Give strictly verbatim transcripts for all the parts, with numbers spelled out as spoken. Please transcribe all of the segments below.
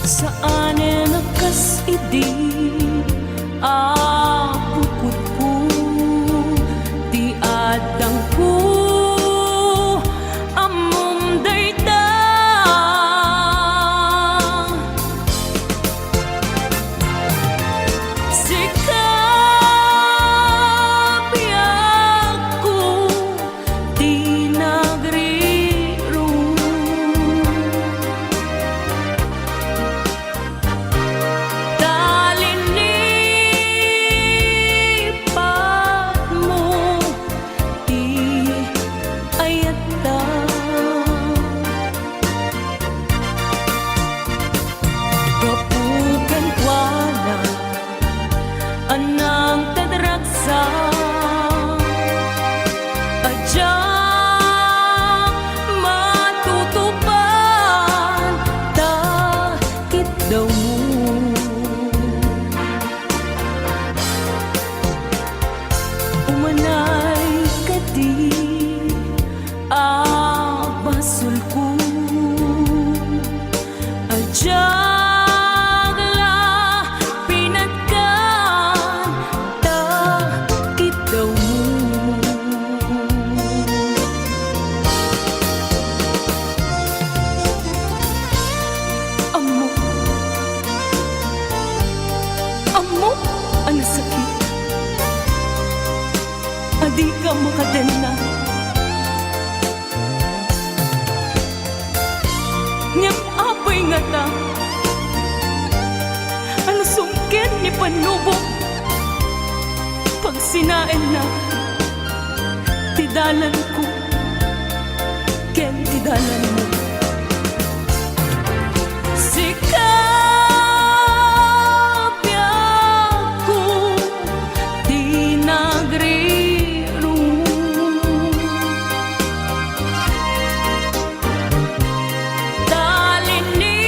Saanen a kas idi a pukotko ti addangko, ammom dayta. Sika, biagko, ti nagrirong. Ta linipatmo ti ayatta. Gapu kenkuana, a nangted ragsak, a diak matutupan ta kiddawmo. Umanay kadi a basolko, a diak la pinatgan ta kiddawmo. Ammok, ammok a nasakit a dika makadenna. Ngem apay ngata a nasungked ni Panubok, pagsinaenna ti dalanko ken ti dalanmo. Sika, biagko, ti nagrirong. Ta linipatmo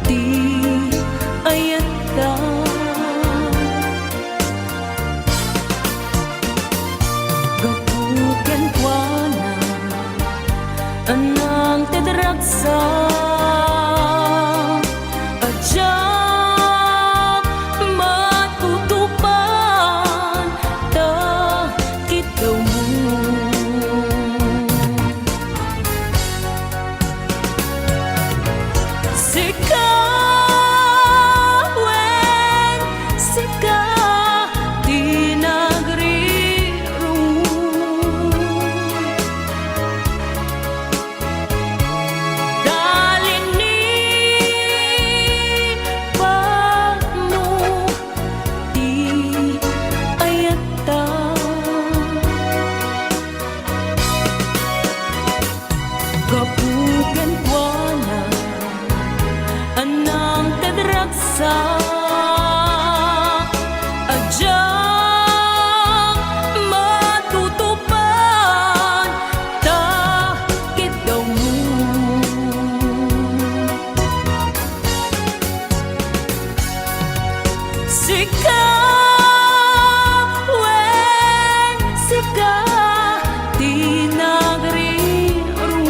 ti ayatta. Gapu kenkuana, a nangted ragsak, a diak matutupan ta kiddawmo. Sika, wen, sika ti nagrirong. Ta linipatmo ti ayatta. Gapu kenkuana, a nangted ragsak, a diak matutupan ta kiddawmo. Sika, wen, sika ti nagrirong.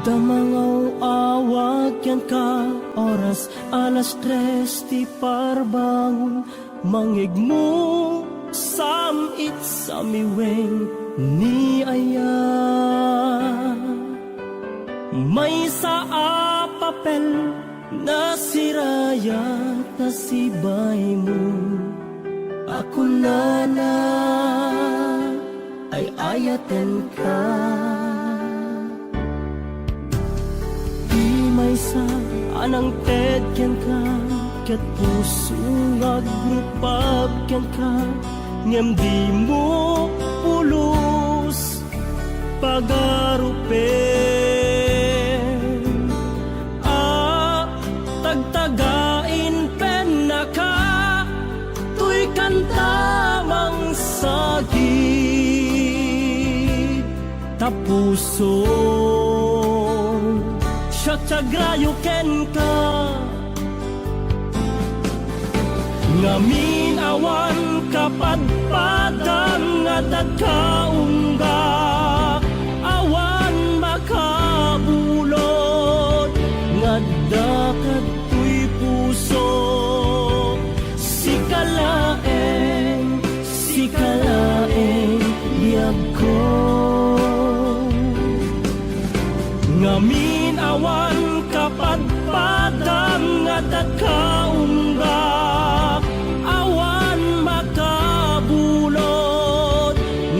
Ta mangaw-awag kenka, oras alas tres ti parbangon, mangngegmo sam-it samiweng ni aya. Maysa a papel nasirayat ta sibaymo a kunana, ay-ayatenka. Ti maysa a nangted kenka, ket puso nga agrupab kenka, ngem dimo pulos pagarupen. A tagtagain pennaka, toy kanta mangsagid, ta puson siak ti agrayo kenka. Ngamin awan kapadpadan nga adda ka ungga, awan makabulod nga adda kadtoy puso. Sika laeng, sika laeng biagko. Ngamin awan kapadpadan nga adda ka ungga, awan makabulod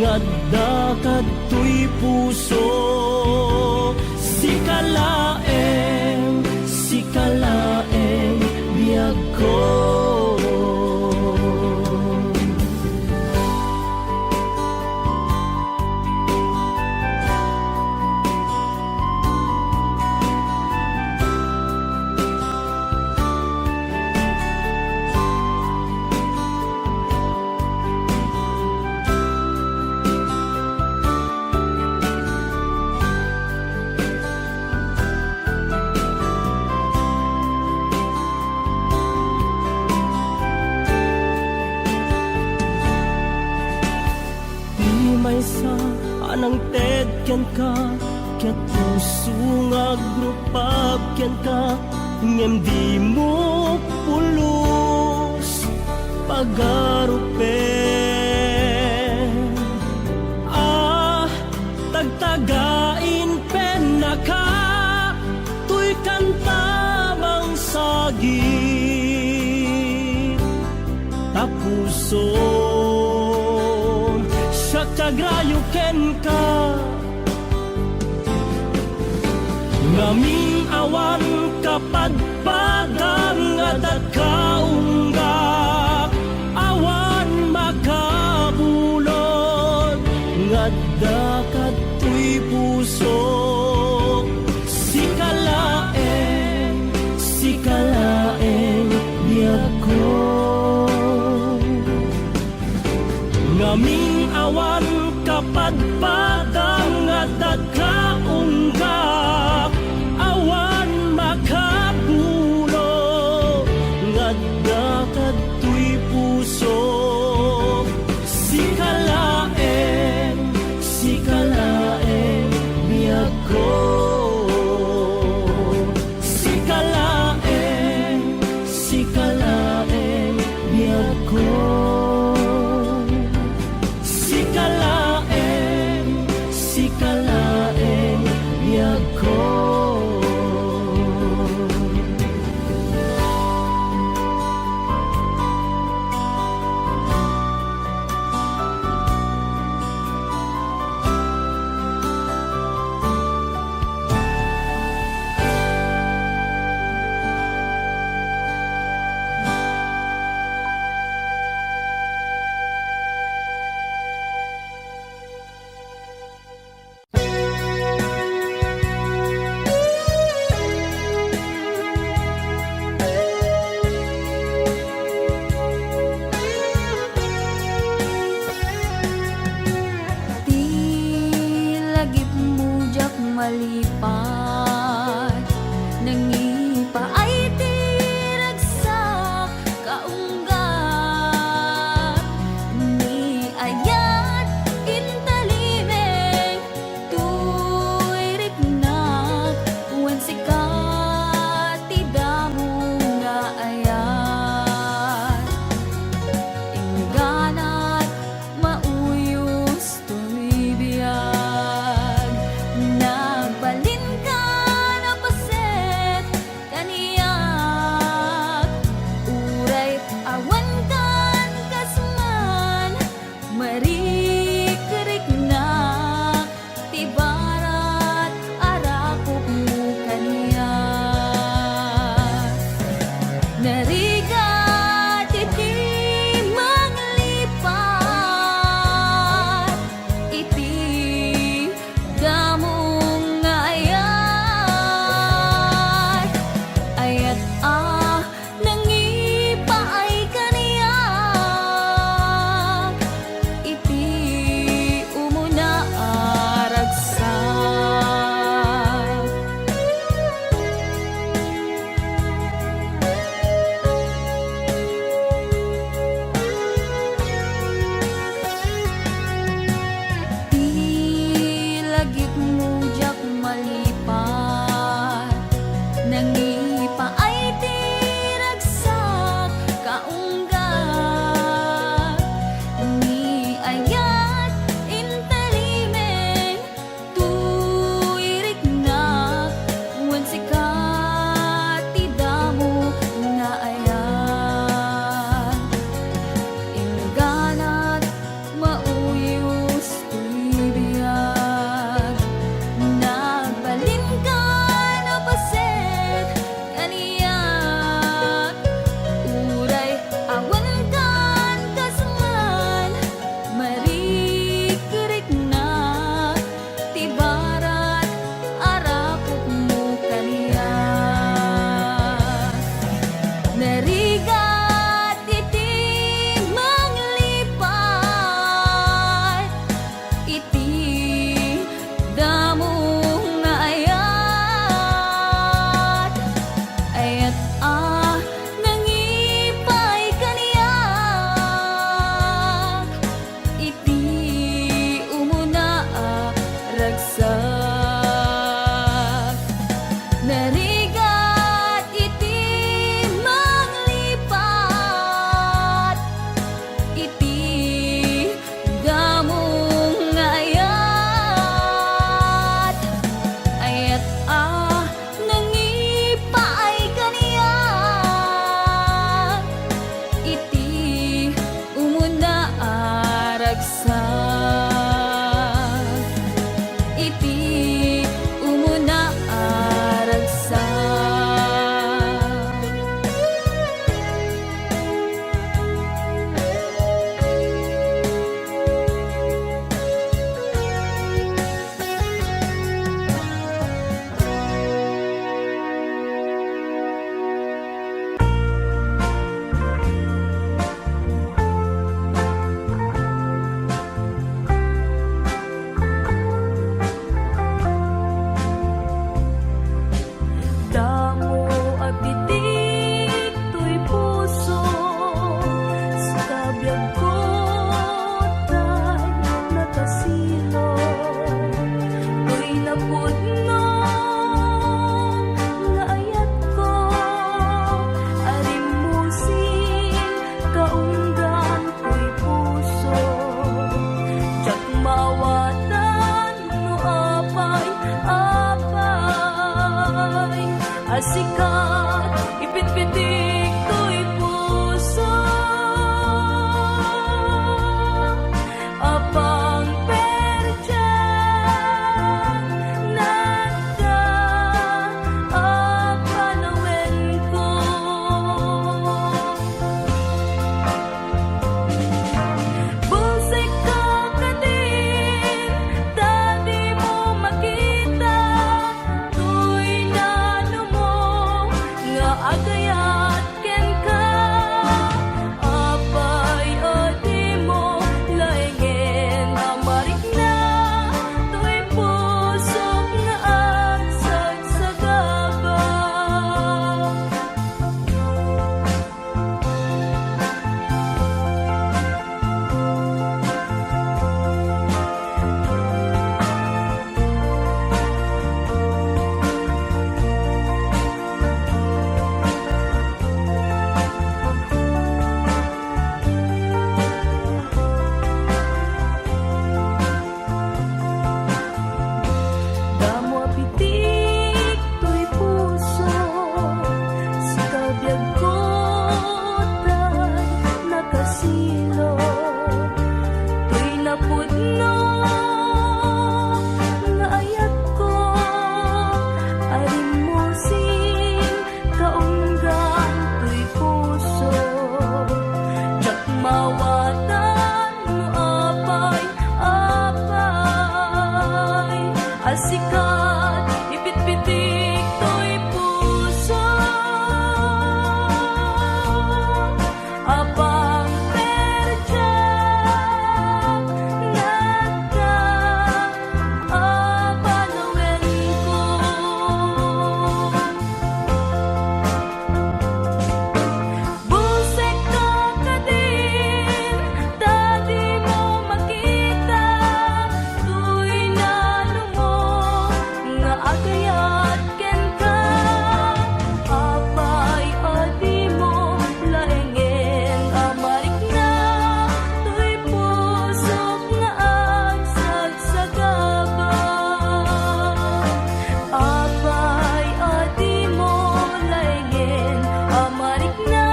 nga adda kadtoy puso. Sika laeng, sika laeng biagko. Ti maysa a nangted kenka, ket puso nga agrupab kenka, ngem dimo pulos pagarupen. A tagtagain pennaka, toy kanta mangsagid, ta puson siak ti agrayo kenka. Ngamin awan kapadpadan nga adda ka ungga, awan makabulod nga adda kadtoy puso. Sika laeng, sika laeng biagko. Ngamin awan kapadpadan nga adda ka ungga, awan makabulod nga adda kadtoy puso. Sika laeng, sika laeng biagko. Sika laeng, sika laeng biagko. Sika laeng, sika laeng biagko. Ti lagipmo diak malipat, nangipaay ti ragsak kaunggat, ni ayat intalimeng toy riknak Asikat, ipitpitik toy puso. Apang perdiak, nagda a panawenko. Bulsekka kadin, ta dimo makita, toy nalumo nga agayat kenka. Apay a dimo laengen a marikna, toy pusok nga agsag- sagaba. Apay a dimo laengen a marikna,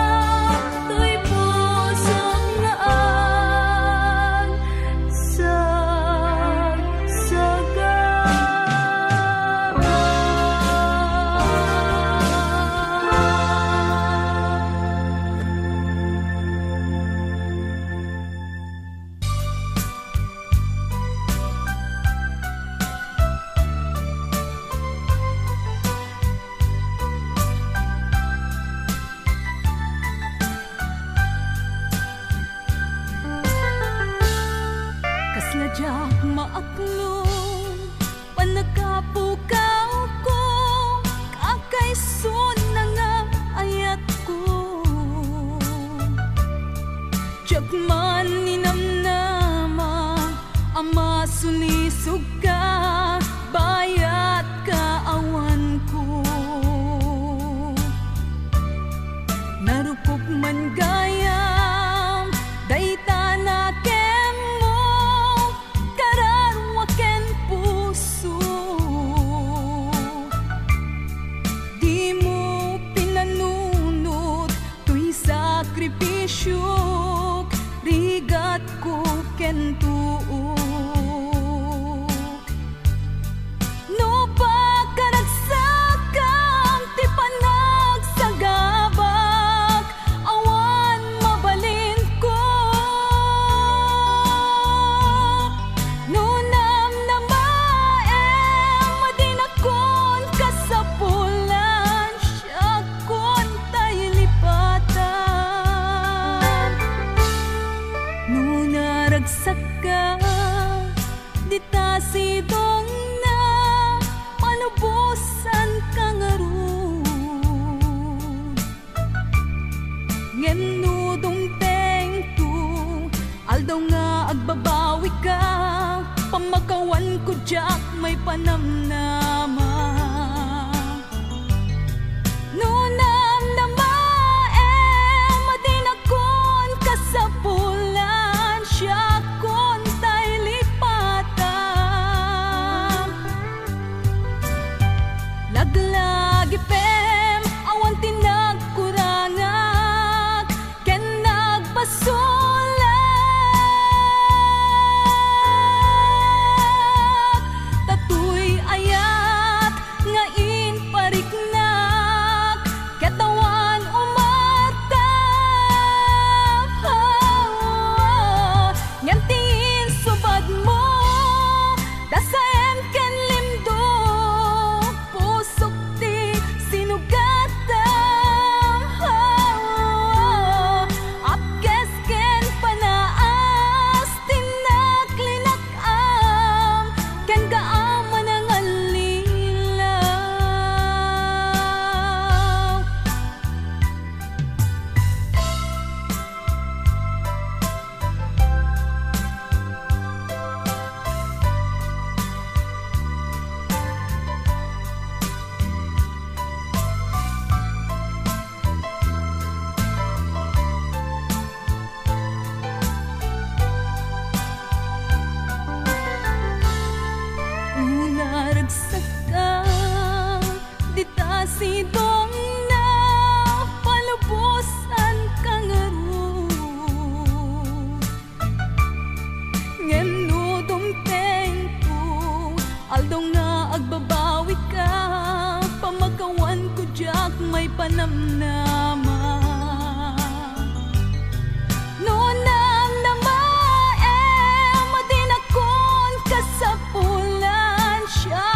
toy pusok nga agsagsaga. Kasla diak maaklong, pannakapukawko, kakaisunna nga ayatko. Diak man ninamnama a masulisogka, bayat kaawanko. Narukop man gayam dayta nakemmo, kararua ken puso. Dimo pinanunot toy sakripisiok, rigatko ken tuok. No pakaragsakam ti panagsagabak, awan mabalinko. No namnamaem a dinakon kasapulan, siakon tay lipatan. No naragsakka, dita sidongna, palubosanka ngarud. Ngem no dumtengto, aldaw nga agbabawika, pamakawanko diak maipanamnama. No namnamaem a dinakon kasapulan, siakon tay lipatan. Laglagipem, awan ti nagkurangak ken nagpasulak. Ta toy ayat nga impariknak, ket awan umartam. Ngem ti insubadmo, dasaem ken limdo, pusok ti sinugatam. Apkes ken panaas ti naklinak-am, ken kaam a nangallilaw. No naragsakka, dita sidongna, palubosanka ngarud. Ngem no dumtengto, aldaw nga agbabawika, pamakawanko diak maipanamnama. No namnamaem a dinakon kasapulan, siak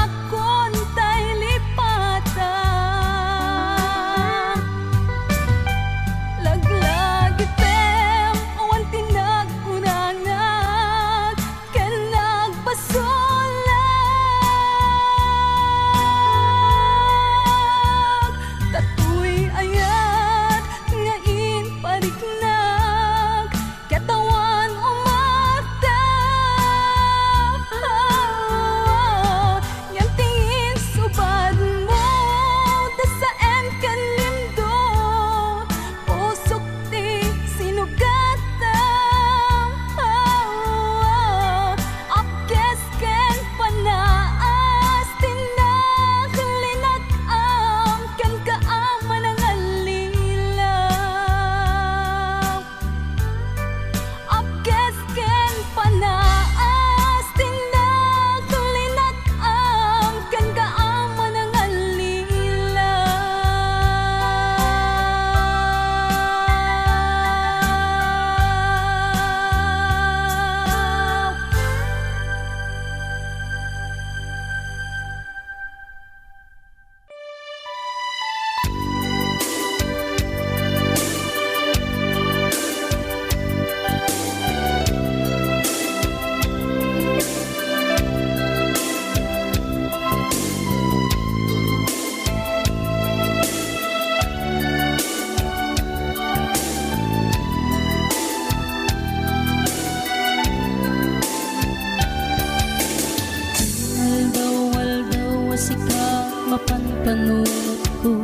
panunotko,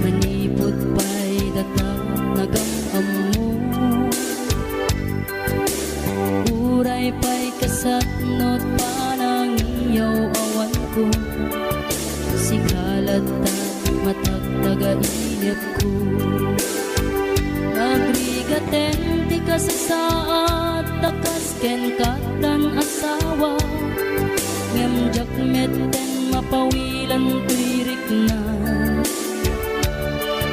manipud pay data nagam-ammo. Uray pay kasatnot panangiyaw-awanko, sika latta matagtagainepko. Nagrigaten ti kasasaad ta kas ken katdan asawa, ngem diak metten mapawilan toy rikna.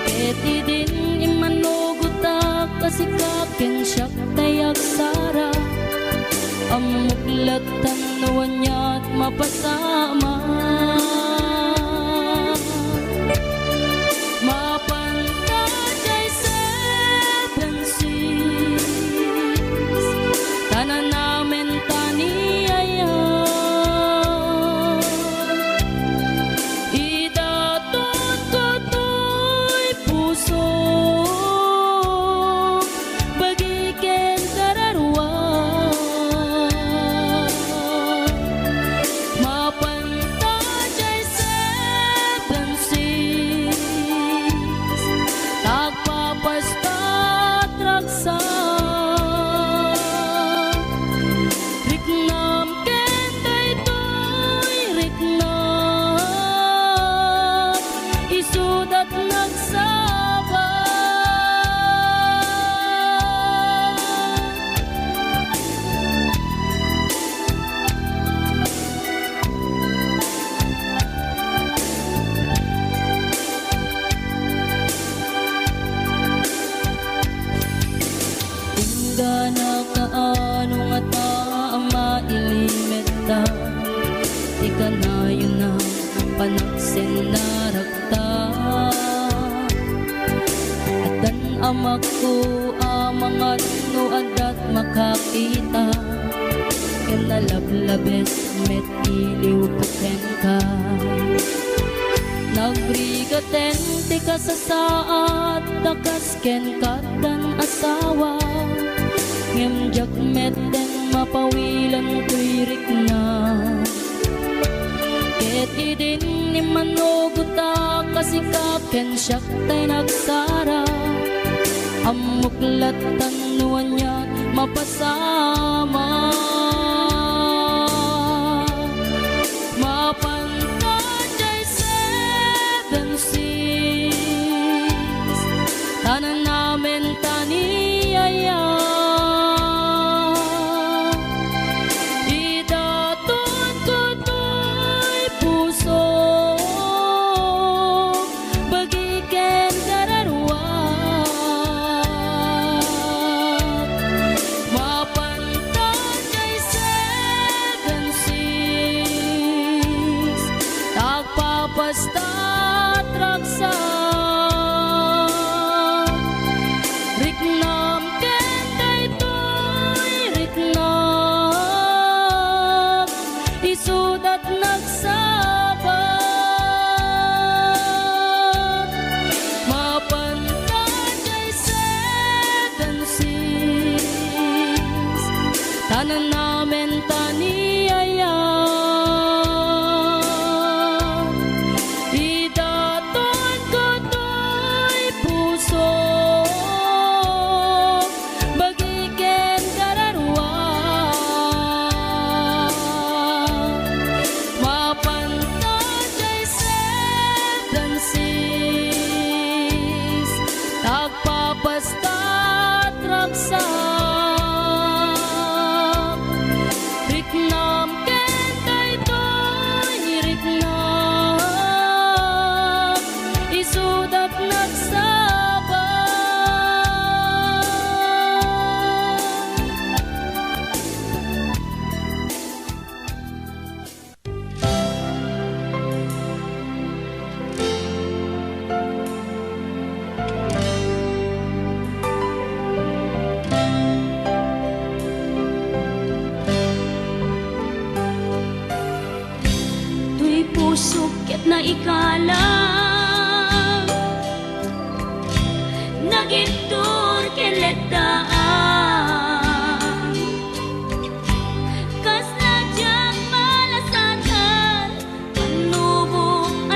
Ket idin immanugotak a sika ken siak tay agsara, ammok lattan no aniat mapasamak. Mapan ta jay seven six, ta nanamen ta ni aya. Idatonko toy puso, bagi ken kararua. Mapan ta jay seven six, tagpapastat ragsak. Riknam ken daytoy riknam, isudat nagsaba. Inggana kaano ngata a mailimetta ti kanayon a panagsennarakta. Addan amakko a mangan no addat makakita, ken nalablabes met iliwko kenka. Nagrigaten ti kasasaad ta kas ken katdan asawa, ngem diak metten mapawilan toy rikna. Ket idin immanugotak a sika ken siak tay nagsara, ammok lattan no aniat mapasamak. Mapan ta jay seven six, ta nanamen ta ni aya. Idatonko toy puso, bagi ken kararua. Mapan ta jay seven six, tagpapastat ragsak. Riknam ken daytoy riknam, isudat nagsaba. Mapan ta jay seven six, ta nanamen ta ni aya. Idatonko toy puso, bagi ken kararua. Mapan ta jay seven six, tagpapastat ragsak. Riknam ken daytoy riknam, isudat nagsaba. Toy pusok ket naikalang, nagittor ken letdaan. Kasla diak malasatan, pannubo a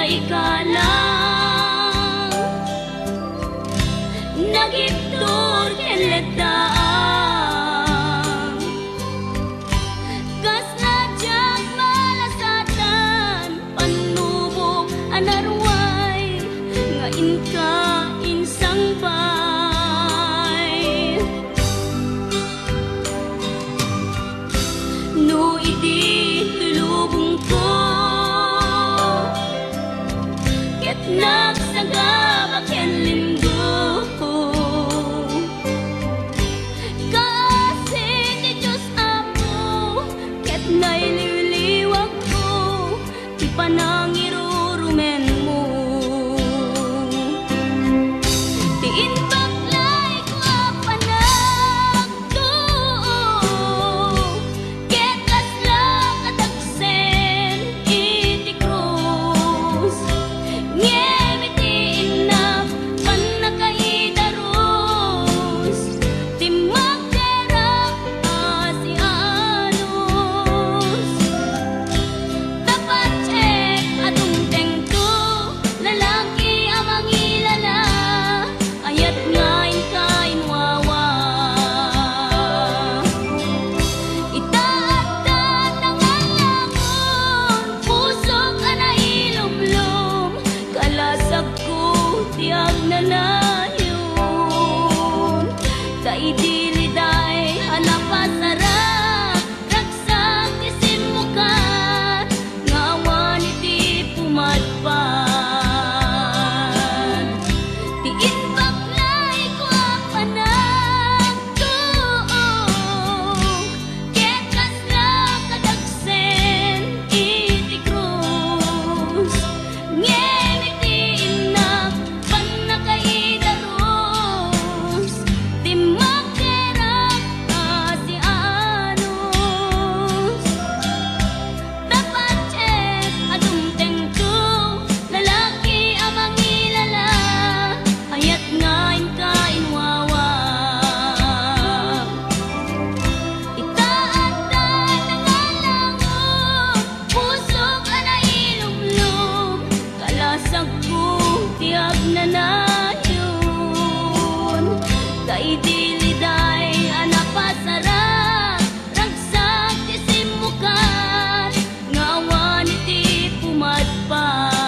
Ikalang nagibtur ken letdaan. Kasla diak malasatan, pannubok a naruay nga inka insangbay. No idi toy lubongko ket nagsagaba ken limgo, kaasi ti Dios Apo ket nailiwliwakko ti panangirurumenmo. Ti imbaklayko a panagtuo ket kasla kadagsen iti krus, ngem iti innak pannakaidarus, timmakderak a sianus. Ta patien a dumtengto, lalaki a mangilala, ayat nga inka inwawa. Ita adda nangalangon, pusok a nailumlom, kalasagko ti agnanayon. Ta idi liday a napasarak, ragsak ti simmukat nga awan iti pumadpad. Ti imbaklayko a panagtuo ket kasla kadagsen iti krus, ngem iti innak pannakaidarus, timmakderak a sianus. Ta patien a dumtengto, lalaki a mangilala, ayat nga inka inwawa. Ita adda nangalangon, pusok a nailumlom, kalasagko ti agnanayon. Ta idi liday a napasarak, ragsak ti simmukat nga awan iti pumadpad.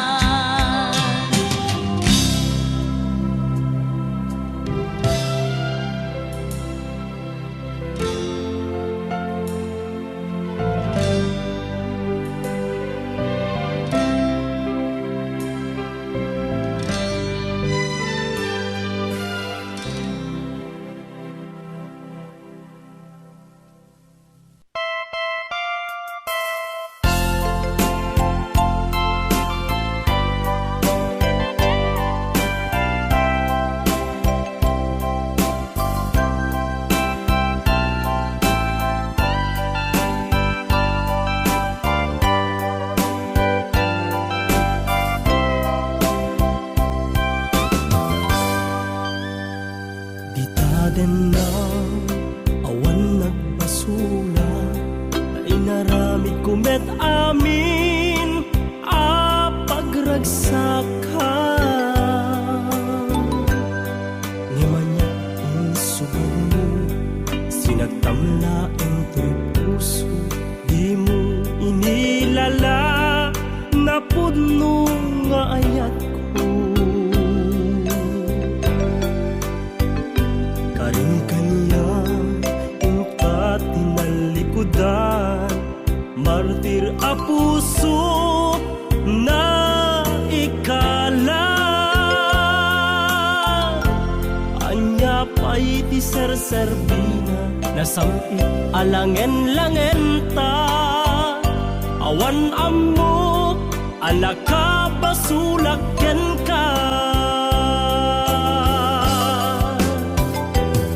Dita denna, awan nagbasola, ta inaramidko met amin a pagragsakam. Ngem ania insubadmo, sinagtam laeng toy puso, dimo inilala, napudno nga ayatko. Karin kaniak inka tinallikudan, martir a puso naikala. Ania pay ti serserbina, nasam-it a langen-langenta, awan ammo a nakabasolak kenka.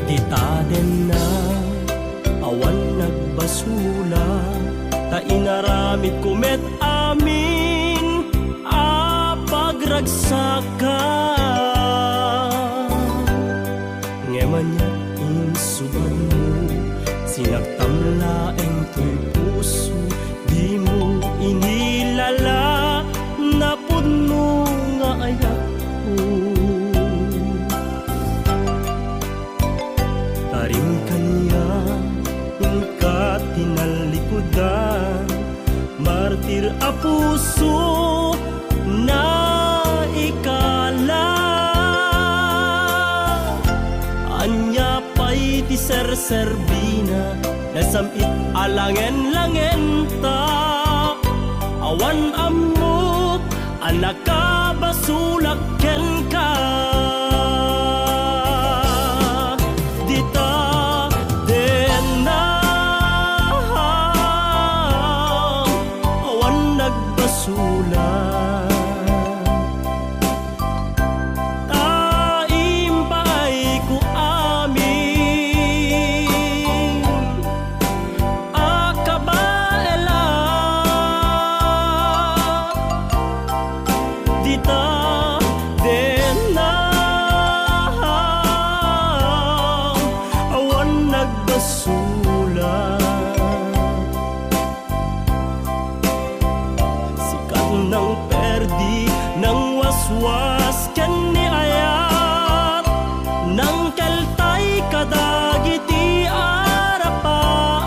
Dita denna, awan nagbasola, ta inaramidko met amin a pagragsakam. Ngem ania insubadmo, sinagtam laeng toy puso, dimo inilala, napudno a puso naikala. Ania pay ti serserbina, nasam-it a langen-langenta? Awan ammok a nakabasolak kenka. Dita denna, awan nagbasolak. Ta impaayko amin a kabaelak. Dita denna, awan nagbasolak. Sika ti nangperdi, nangwaswas ken ni ayat, nangkeltay kadagiti arapaak.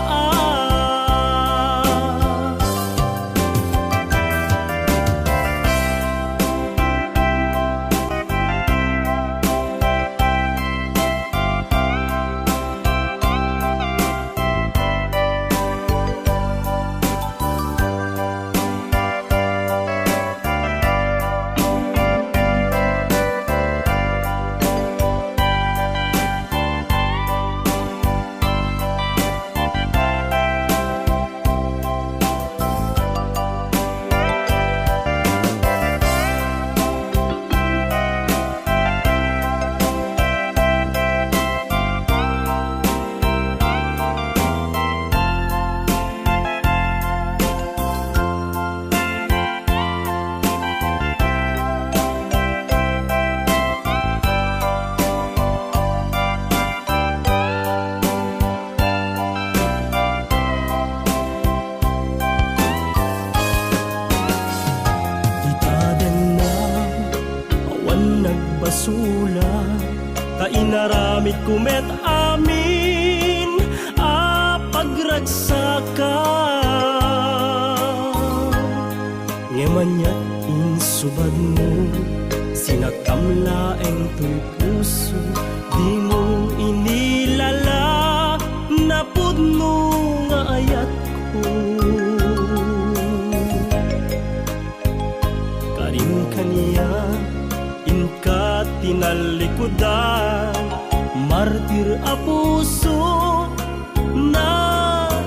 Dita denna, awan nagbasolak, ta inaramidko met amin a pagragsakak. Ngem aniat insubadmo, sinaktam laeng toy puso, dimo inilala napudno nga ayatko. Karim kaniak, inka tinallikudan, martir a puso, naikala.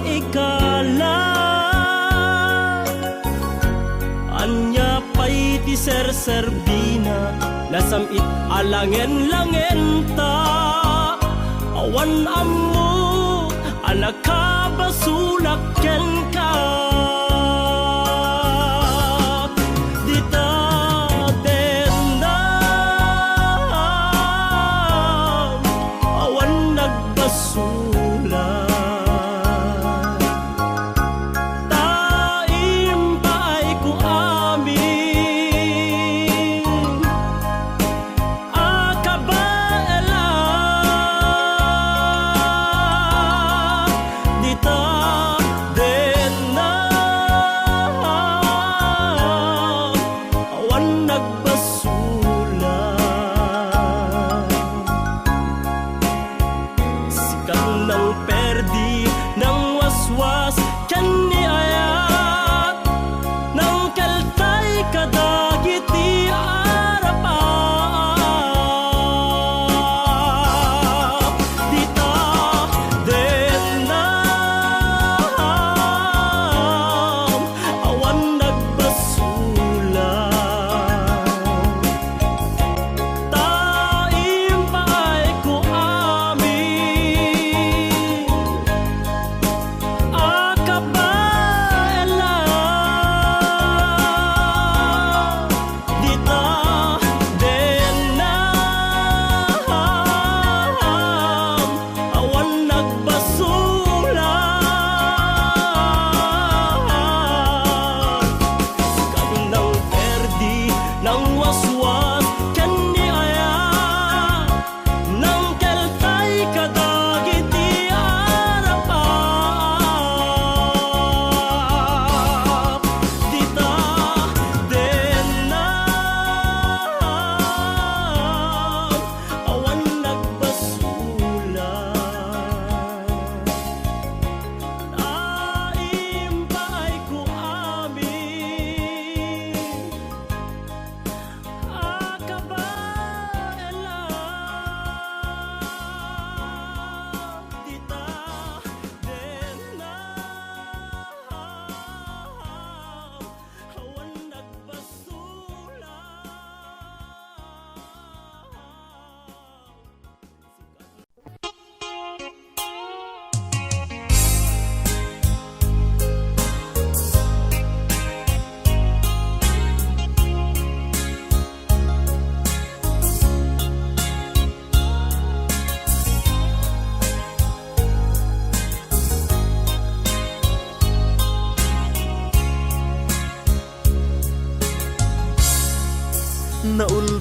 Ania pay ti serserbina, nasam-it a langen-langenta? Awan ammo a nakabasolak kenka. Dita denna, awan nagbasolak. Ta impaayko amin a kabaela. Dita denna,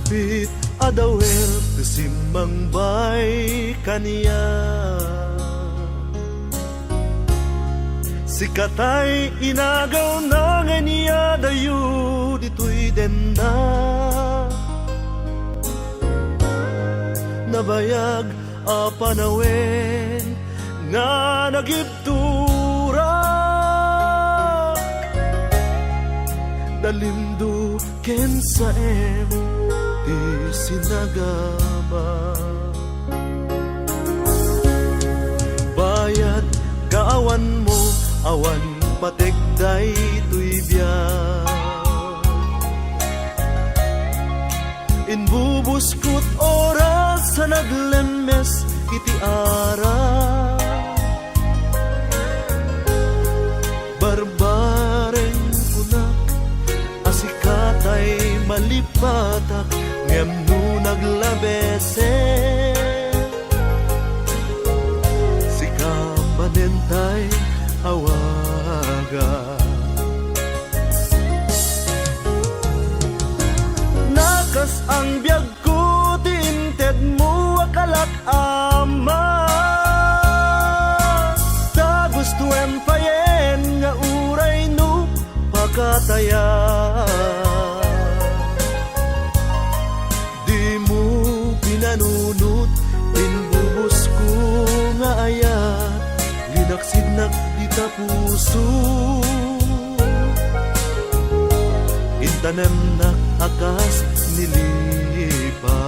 Pit a dawel ti simmangbay kaniak. Sikatay inagawna nga iniadayo ditoy denna. Nabayag a panawen nga nagibtura. Dalimdo ken saem ti sinagaba. Bayat kaawanmo, awan pateg daytoy biag. Inbubuskot oras a naglemmes iti ara. Barbareng kunak a sikatay malipatak, ngem no naglabesen, sika manen tay awaga. Nakas-ang biagko ti intedmo a kalak, Ama. Ta gustoem payen nga uray no pakatayan. Dimo pinanunot ti inbubusko nga ayat, linaksidnak dita puso. Intanemnak a kas ni lipa.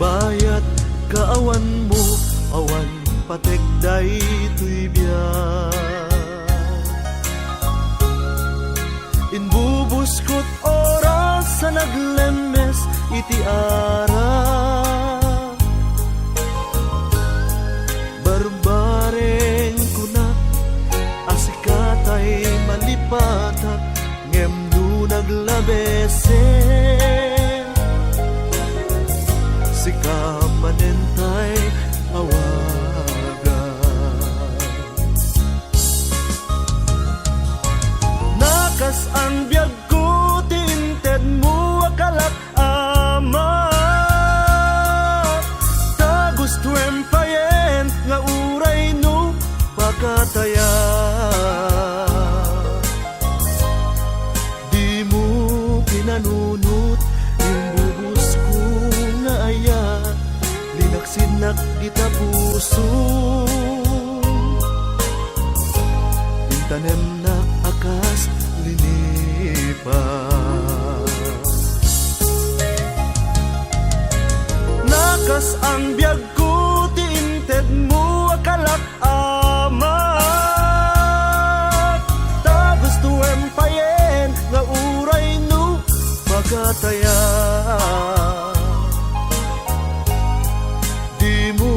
Bayat kaawanmo, awan pateg daytoy biag. Inbubuskot oras a naglemmes iti ara. Barbareng kunak a sikatay malipatak, ngem no naglabesen, sika manen tay awagan. Nakas-ang biagko ti intedmo a kalak, Ama. Ta gustoem payen nga uray no pakatayan. Dimo pinanunot ti imbubusko nga ayat, linaksidnak dita puso. Intanemnak a kas linipa. Nakas-ang biagko ti intedmo a kalak, Ama. Ta gustoem payen nga uray no pakatayan. Dimo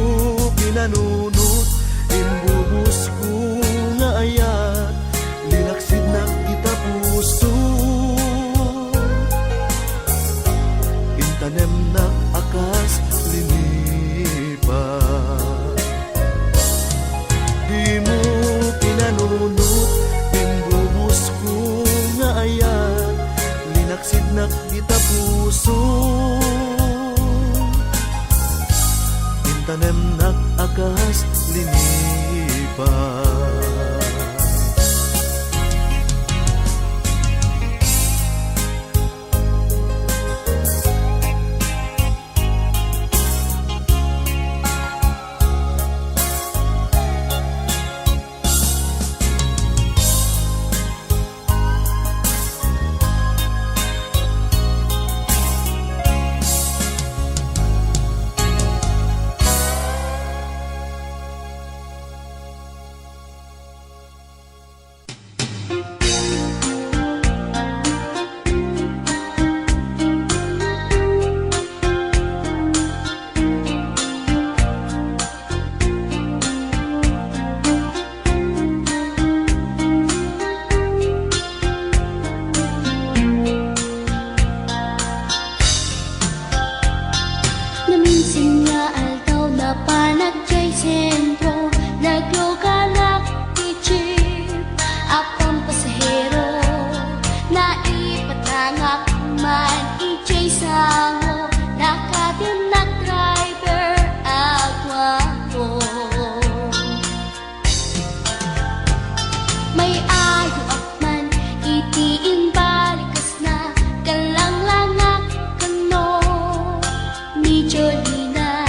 pinanunot imbubusko nga ayat, linaksidnak dita puso. Intanemnak a kas linipa. May-ayoak man iti imbalikesna, kallanglangak kano ni Jolina.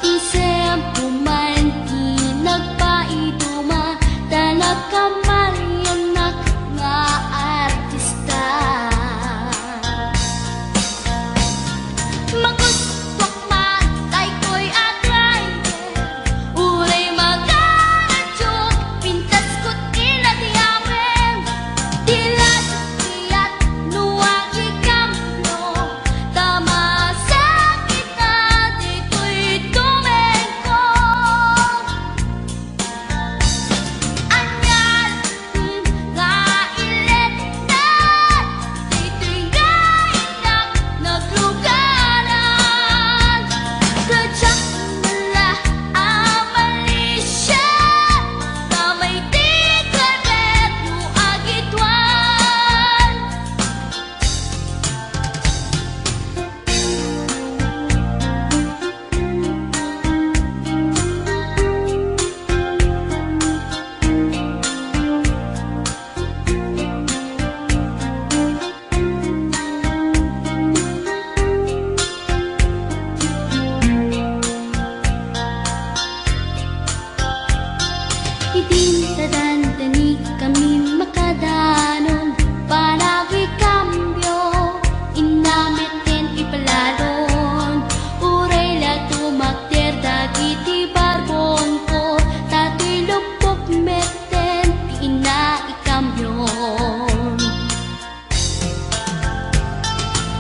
Isempo man ti nagpaiduma, ta nagkamaliannak nga artista. Magustuak man daytoy a driver, uray magaradiok, pintasko ti inayawen. Di la diak no agikambio, ta masakit na ditoy tumengko. Ania nga iletna ditoy nga innak naglugaran. Kadiak met la a malisia, ta may ti gobyerno agituan. Idin ta dandani kami makadanon, panagikambio, inna met ti ipalalo. Uray la tumakder dagiti barbonko, ta ti luppok met ti inna ikambio.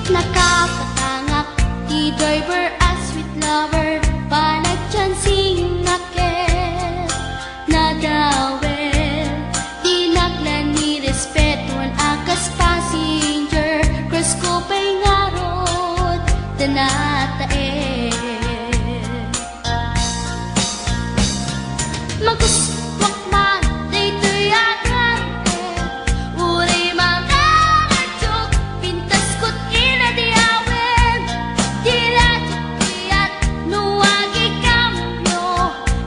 Nakapatangak ti driver a sweet lover, panagchancingak ket nadawel. Dinak la ni respetoan a kas passenger, cruise ko pay ngarud ta nataer. Magustuak man daytoy a driver, uray magaradiok, pintasko ti inayawen. Di la diak no agikambio,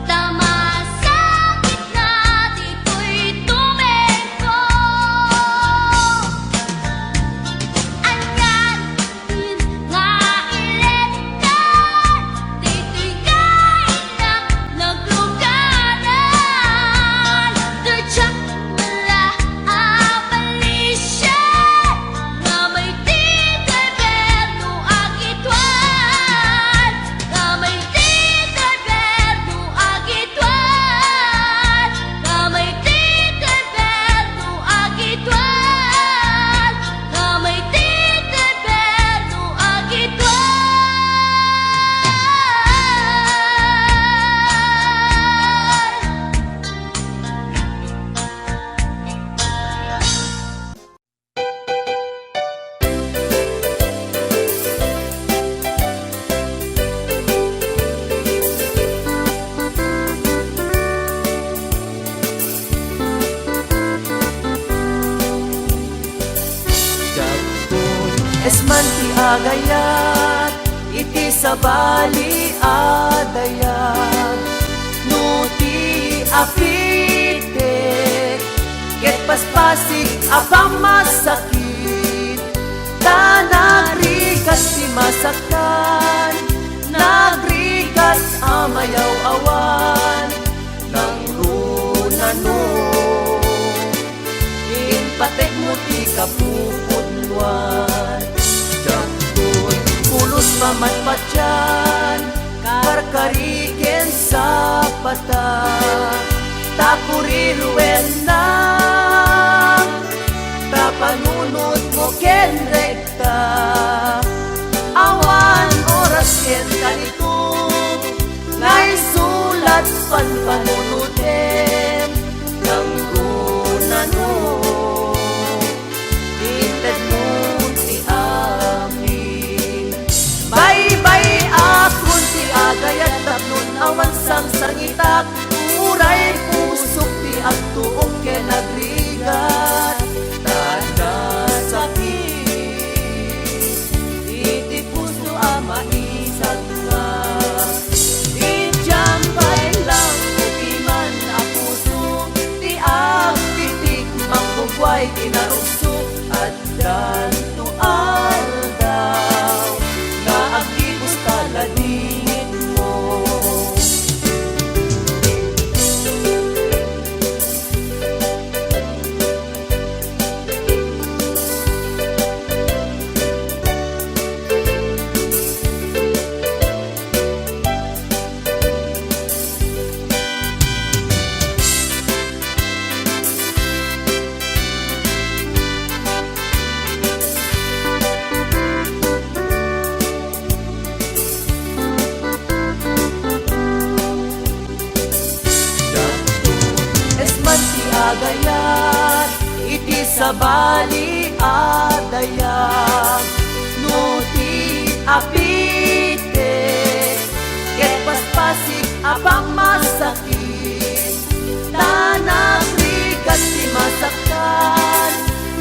ta masakit na ditoy tumengko. Ania nga iletna ditoy nga innak naglugaran. Kadiak met la a malisia, nga may ti gobyerno agituan, nga may ti gobyerno agituan, nga may ti gobyerno agituan, nga may ti gobyerno agituan. Dagtoy, esman ti agayat iti sabali a dayag. No ti apitek ket paspasig a pammasakit, ta nagrigat ti masaktan, nagrigat a mayaw-awan, nangruna no impatekmo ti kapupudnoan. Dagtoy, pulos pamatpatian, karkari ken sapata, ta kuriruenna, ta panunotmo ken rekta. Awan oras ken kanitom nga isu la ti panpanunotem, nangruna no intedmo ti amin. Baybay-akon ti agayat tapno awan sangsangitak, uray pusok ti agtuok ken agrigat, ta nasakit iti puso a maisagna. Idiam pay lang upiman a puso ti agpi agayat iti sabali a dayag. No ti apite ket paspasig a pammasakit, ta nagrigat ti masaktan,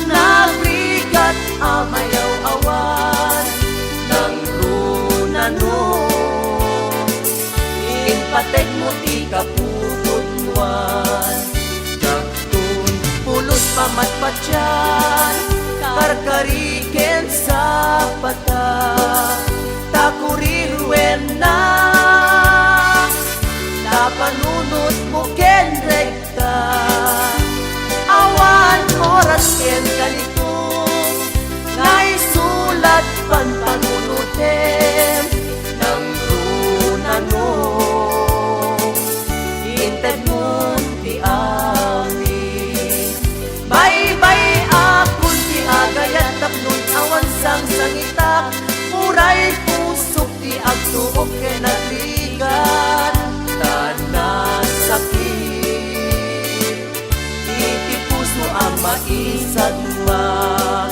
nagrigat a mayaw-awan, nangrunano, impategmo ti kaputotmoan. Dakton pulos pamatpatian, karkari ken sapata, ta kuriruenna, ta panunotmo ken rekta. Awan oras ken kanitom nga isulat panpanunotem, nangrunano, intedmon ti amin. Baybay-akon ti agayat tapno awan sangsangitak, uray pusok ti agtuok ken agrigat, ta nasakit iti puso a maisadmak.